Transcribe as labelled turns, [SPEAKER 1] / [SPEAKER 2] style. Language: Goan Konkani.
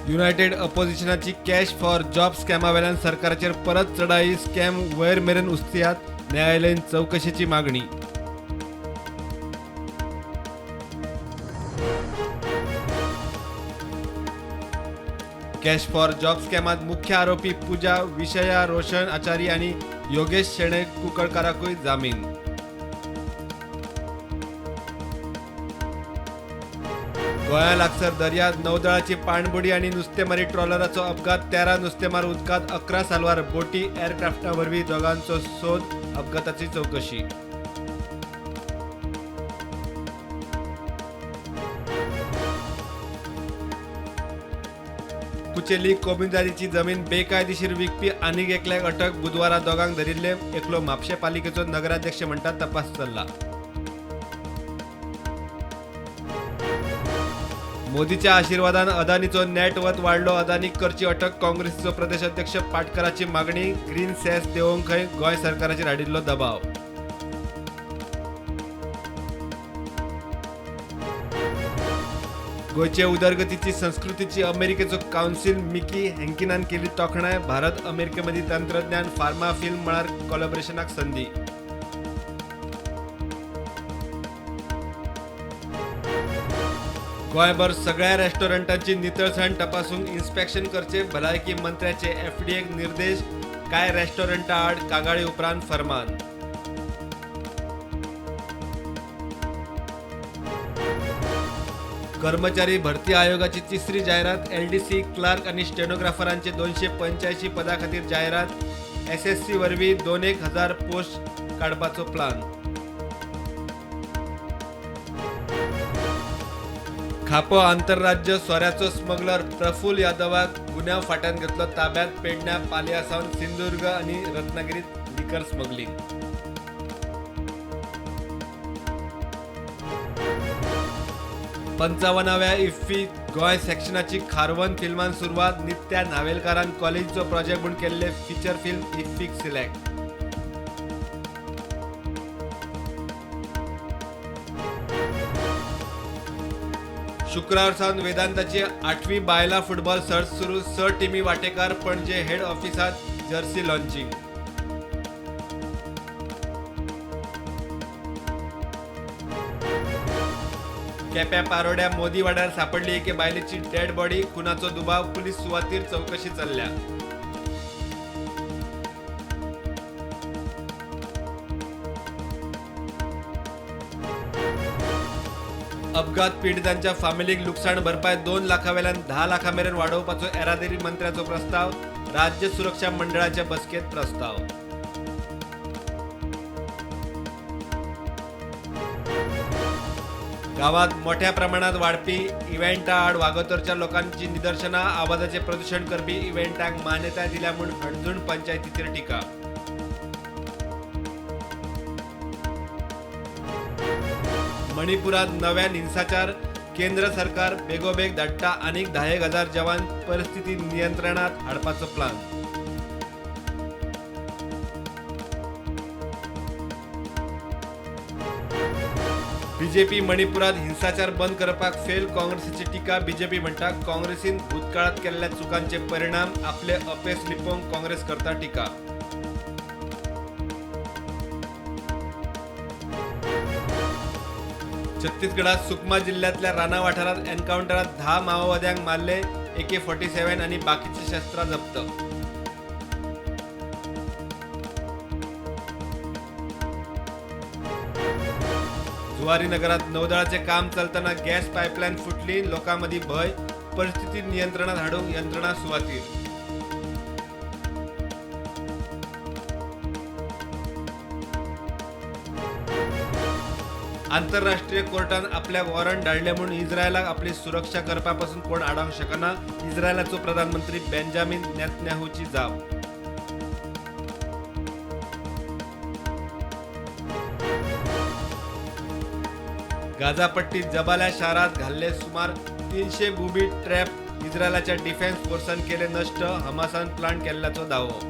[SPEAKER 1] युनायटेड अपोजिशनाची कॅश फॉर जॉब स्कॅमा वेल्यान सरकाराचेर परत चढाई. स्कॅम वयर मेरेन उस्तियात, न्यायालयीन चवकशेची मागणी. कॅश फॉर जॉब स्कॅमात मुख्य आरोपी पूजा विषया रोशन आचारी आनी योगेश शेणै कुंकळकाराकूय जामीन. गोंया लागसर दर्यांत नौदळाची पाणबुडी आनी नुस्तेमारी ट्रॉलराचो अपघात. 13 नुस्तेमार उदकांत, 11 साल्वार. बोटी एअरक्राफ्टा वरवीं दोगांचो सोद. अपघाताची चवकशी. कुचेली कोमुनिदादीची जमीन बेकायदेशीर विकपी आनीक एकल्याक अटक. बुधवारा दोगांक धरिल्ले. एकलो म्हापशें पालिकेचो नगराध्यक्ष म्हणटा तपास चल्ला. मोदीच्या आशीर्वादान अदानीचो नेटवर्थ वाडलो. अदानीक करची अटक. काँग्रेसीचो प्रदेश अध्यक्ष पाटकराची मागणी. ग्रीन सेस देंवोवंक खंय गोंय सरकाराचेर हाडिल्लो दबाव. गोंयचे उदरगतीची संस्कृतीची अमेरिकेचो कावन्सिल मिकी हँकिनान केली तोखणाय. भारत अमेरिकेमदीं तंत्रज्ञान, फार्मा, फिल्म मळार कोलॅबोरेशनाक संदी. गोंयभर सगळ्या रेस्टॉरंटांची नितळसाण तपासूंक इन्स्पेक्शन करचे, भलायकी मंत्र्याचे एफडीएक निर्देश. कांय रेस्टॉरंटां आड कागाळी उपरांत फर्मान. कर्मचारी भरती आयोगाची तिसरी जायरात. एलडीसी, क्लार्क आनी स्टेनोग्राफरांचे 285 पदां खातीर जायरात. एसएससी वरवीं 2-1 हजार पोस्ट काडपाचो प्लान. खापो आंतरराज्य सोऱ्याचो स्मगलर प्रफुल्ल यादवाक गुन्यांव फांट्यान घेतलो ताब्यात. पेडण्यां पालया सावन सिंधुदुर्ग आनी रत्नागिरीत लिकर स्मगलिंग. 55व्या इफ्फी गोंय सेक्शनाची खारवन फिल्मान सुरवात. नित्या नावेलकारान कॉलेजीचो प्रोजेक्ट म्हूण केल्ले फिचर फिल्म इफ्फीक सिलेक्ट. शुक्रार सावन वेदांताची 8वी बायलां फुटबॉल सर्त सुरू. 6 टिमी वांटेकार. पणजे हेड ऑफिसांत जर्सी लॉन्चिंग. केप्यां पारोड्या मोदी वाड्यार सापडली एके बायलेची डेड बॉडी. खुनाचो दुबाव. पुलीस सुवातीर, चवकशी चल्ल्या. अपघात पिडितांच्या फामिलीक लुकसाण भरपाय 2 लाखावेल्यान 10 लाखां मेरेन वाडोवपाचो येरादारी मंत्र्याचो प्रस्ताव. राज्य सुरक्षा मंडळाच्या बसकेत प्रस्ताव. गावात मोठ्या प्रमाणात वाडपी इव्हेंटा आड वागातोरच्या लोकांची निदर्शनां. आवाजाचें प्रदुशण करपी इव्हेंटांक मान्यताय दिल्या म्हूण हणजूण पंचायतीचेर टिका. मणिपुरात नव्यान हिंसाचार. केंद्र सरकार बेगोबेग धाडटा आनीक 10,000 जवान. परिस्थिती नियंत्रणात हाडपाचो प्लान. बीजेपी मणिपुरात हिंसाचार बंद करपाक फेल, काँग्रेसीची टिका. बीजेपी म्हणटा, काँग्रेसीन भूतकाळात केल्ल्या चुकांचे परिणाम. आपले अपेस लिपोवंक काँग्रेस करता टिका. छत्तीसगडात सुकमा जिल्ह्यातल्या राना वाठारात एन्कावंटरात 10 माओवाद्यांक मारले. एके-47 आनी बाकीची शस्त्रां जप्त. जुवारीनगरात नौदळाचे काम चलतना गॅस पायपलायन फुटली. लोकांमदीं भंय. परिस्थिती नियंत्रणात हाडूंक यंत्रणा सुवातीर. आंतरराष्ट्रीय कोर्टान आपल्याक वॉरंट धाडले म्हूण इस्रायलाक आपली सुरक्षा करपापसून कोण आडावंक शकना, इस्रायलाचो प्रधानमंत्री बेंजामीन नेतन्याहूची जाप. गाझापट्टीत जबाल्या शारात घाल्ले सुमार 300 बुबी ट्रॅप इस्रायलाच्या डिफेन्स फोर्सान केले नश्ट. हमासान प्लांट केल्ल्याचो दावो.